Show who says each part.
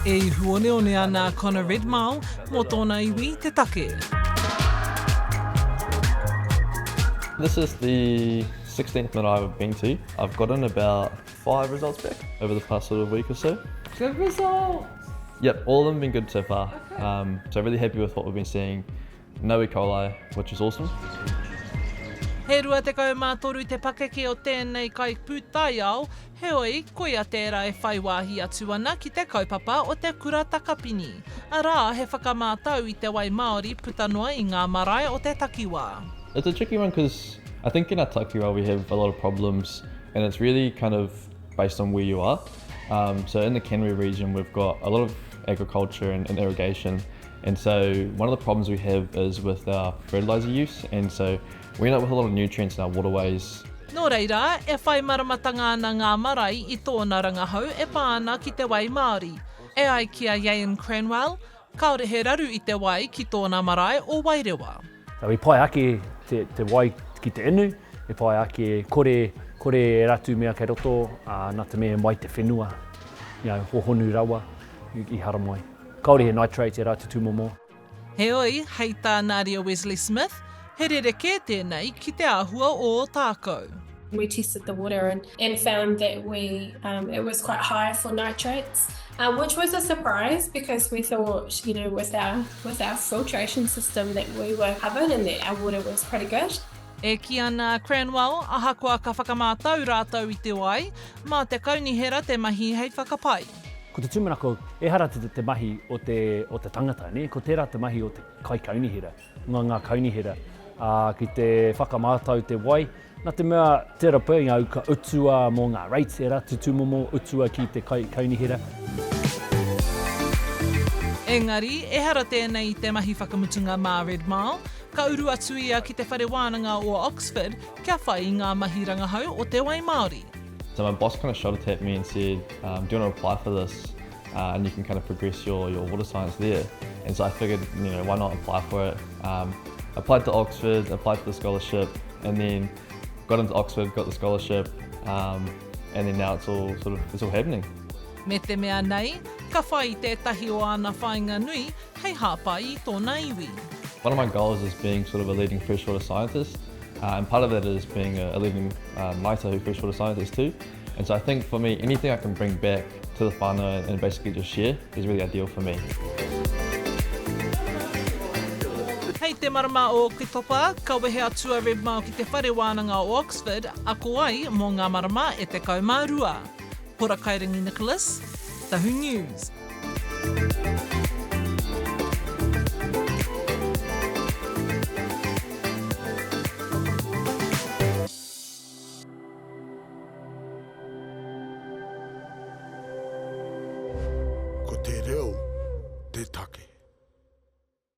Speaker 1: E ihu oneone ana a Connor Redmile mō tōna iwi te take.
Speaker 2: This is the 16th marae I've been to. I've gotten about five results back over the past sort of week or so.
Speaker 1: Good results!
Speaker 2: Yep, all of them have been good so far. Okay. Um, so really happy with what we've been seeing. No E. coli, which is awesome.
Speaker 1: He 23 te pakeke o tēnei kaipūtaiao, heoi, koia tērā e whai wāhi atu ana ki te kaupapa o te Kura Takapini, arā, he whakamātau i te wai Māori puta noa i ngā marae o te takiwā.
Speaker 2: It's a tricky one because I think in our takiwā we have a lot of problems and it's really kind of based on where you are. Um, so in the Canterbury region we've got a lot of agriculture and, and irrigation And so one of the problems we have is with our fertilizer use and so we end up with a lot of nutrients in our waterways.
Speaker 1: Nō reira, e whai maramatanga ana ngā marae i tōna rangahau e pā ana ki te wai Māori. E ai ki a Iain Cranwell, kāore he raru i te wai ki tōna marae o Wairewa.
Speaker 3: So i pai ake te, te wai ki te inu, i pai ake kore, kore e ratu mea kei roto, ā, nā te mea he mai te whenua, you know, hohonu rawa i, i haramai. Kāore he nitrates e ratu tūmomo.
Speaker 1: Heoi, hei tā Nadia Wesley-Smith, he rerekē tēnei ki te āhua o Ōtākou.
Speaker 4: We tested the water and, and found that we um, it was quite high for nitrates, um, which was a surprise because we thought, you know, with our with our filtration system that we were covered and that our water was pretty good.
Speaker 1: E kī ana a Cranwell, ahakoa ka whakamātau rātou i te wai, mā te kaunihera te mahi hei whakapai.
Speaker 3: Ko te tūmanako, ehara te, te mahi o te, o te tangata, nē? Ko tērā te mahi o te kaikaunihera, ngā, ngā kaunihera, ā, ki te whakamātau te wai, nā te mea, tērā pea, you know, ka utua mō ngā rates, ērā te tūmomo utua ki te kai, kaunihera.
Speaker 1: Engari, ehara tēnei i te mahi whakamutunga mā Redmile, Ka uru atu ia ki te Whare Wānanga o Oxford kia whai i ngā mahi rangahau o te wai Māori.
Speaker 2: So my boss kind of shoulder tapped me and said, um, do you want to apply for this? Uh, and you can kind of progress your, your water science there. And so I figured, you know, why not apply for it? Um, applied to Oxford, applied for the scholarship, and then got into Oxford, got the scholarship, um, and then now it's all sort of, it's all happening.
Speaker 1: Me te mea nei, ka whai i tētahi o āna whāinga nui hei hāpai i tōna iwi.
Speaker 2: One of my goals is being sort of a leading freshwater scientist, uh, and part of that is being a, a leading uh, Ngāi Tahu freshwater scientist too. And so I think for me, anything I can bring back to the whānau and, and basically just share is really ideal for me.
Speaker 1: Hei te marama o Oketopa, ka wehe atu a Redmile ki te Whare Wānanga o Oxford ako ai mō ngā marama e 12. Hora Kairangi Nicholas, Tahu News.
Speaker 5: Ko te reo te take.